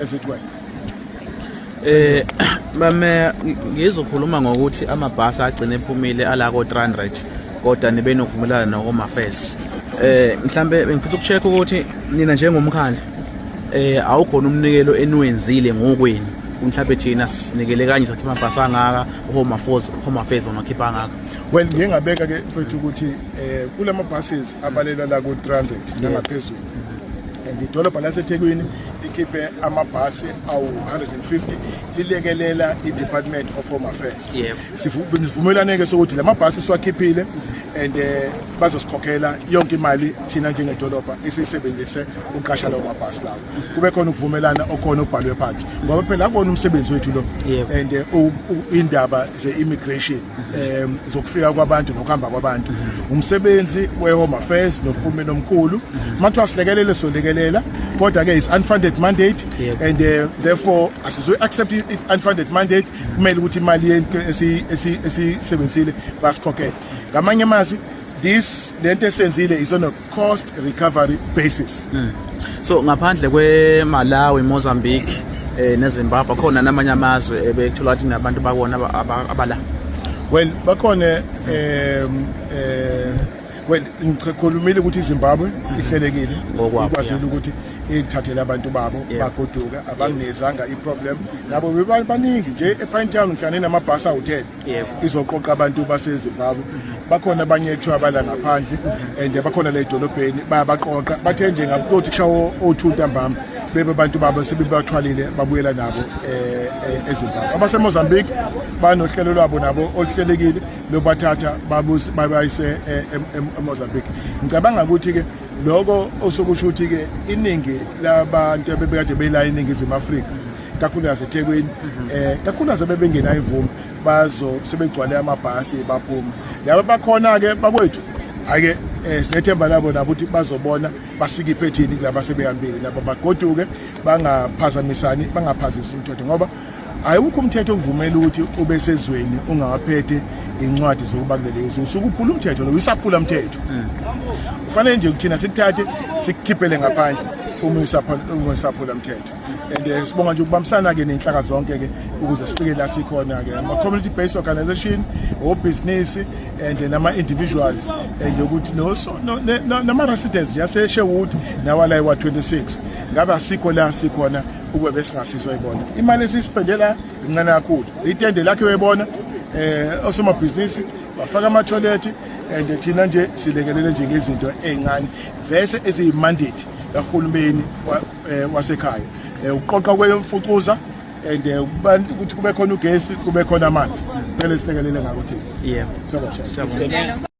as it were. Mame, ngizokhuluma ngokuthi amabhasi agcine ephumile ala ko 300, kodwa nibe nokuvumelana no-Home Affairs. Mhlambe bengifisa ukucheck ukuthi nina njengomkhandlu awukhona umnikelo eniwenzile ngokwenu? Mhlambe thina sinikele kanye, sakhipha amabhasi angaka, Home Affairs bamakhipha angaka. Well, ngiye ngabeka ke, mfethu, ukuthi kulama buses abalelwa la ku 300 nangaphezulu and idolobha laseThekwini likhiphe amabhasi awu-150 lilekelela i-Department of Home Affairs. Sivumelane ke sokuthi lamabhasi siwakhiphile and bazosikhokhela yonke imali thina njengedolobha esiyisebenzise uqasha lawo mabhasi lawo. Kube khona ukuvumelana okhona okubhalwe phansi, ngoba phela akona umsebenzi wethu lo and indaba ze-immigration, zokufika kwabantu nokuhamba kwabantu, umsebenzi we-Home Affairs nohulumeni omkhulu. Mathiwa silekelele, solekelela, kodwa ke is unfunded mandate and therefore asizo accept if unfunded mandate. Kumele ukuthi imali yento esiyisebenzisile basikhokhele. Ngamanye amazwi, this lento esenzile is on a cost recovery basis. So ngaphandle kweMalawi, Mozambique neZimbabwe, khona namanye amazwe ebekuthola ukuthi nabantu bakona abala? Well, bakhona. Well, ngikhulumile ukuthi iZimbabwe ihlelekile, Ngokwabo, ikwazile ukuthi ithathele abantu babo bagoduka, abanginezanga iproblem nabo. Baningi nje ePinetown, ngihlangene namabhasi awu-10 izoqoqa abantu baseZimbabwe. Bakhona abanye ekuthiwa bala ngaphandle and bakhona la edolobheni, bayabaqoqa. Bathe nje ngakuthi kushawo o-2 ntambama bebe abantu babo sebebathwalile, babuyela nabo eZimbabwe. AbaseMozambique banohlelo lwabo nabo oluhlelekile lobathatha babayise eMozambique. Ngicabanga ukuthi ke lokho osokusho ukuthi ke iningi labantu abebekade bela eNingizimu Afrika, kakhulukazi eThekwini, kakhulukazi abebengenayo imvume, bazo sebegcwale amabhasi baphuma. Laba bakhona ke bakwethu ake sinethemba labo nabo ukuthi bazobona basike iphethini kulaba sebehambile, nabo bagoduke, bangaphazamisani, bangaphazisi umthetho, ngoba ayikho umthetho okuvumela ukuthi ube sezweni ungawaphethe incwadi zokuba kuleli zwe. Usuke uphula umthetho lo, uyisaphula mthetho. Kufanele nje kuthina sikuthathe sikukhiphele ngaphandle uma uyisaphula mthetho. And sibonga nje ukubambisana ke nenhlaka zonke ke ukuze sifike la sikhona ke, ama community based organization, obhizinisi and nama individuals and ukuthi no so nama residents yase Sherwood nawala ewa 26. Ngabe asikho la sikhona ukube besingasizwa ibona. Imali esisipendela incane kakhulu. Itende lakhe webona osomabhizinisi bafaka ama-toilet and thina nje silekelele nje ngezinto ey'ncane vese eziyimandate kahulumeni wasekhaya, ukuqoqa kwemfucuza and ukuthi kube khona ugesi, kube khona amanzi. Phela silekelele ngakho thina. Siyabonga. Siyabonga.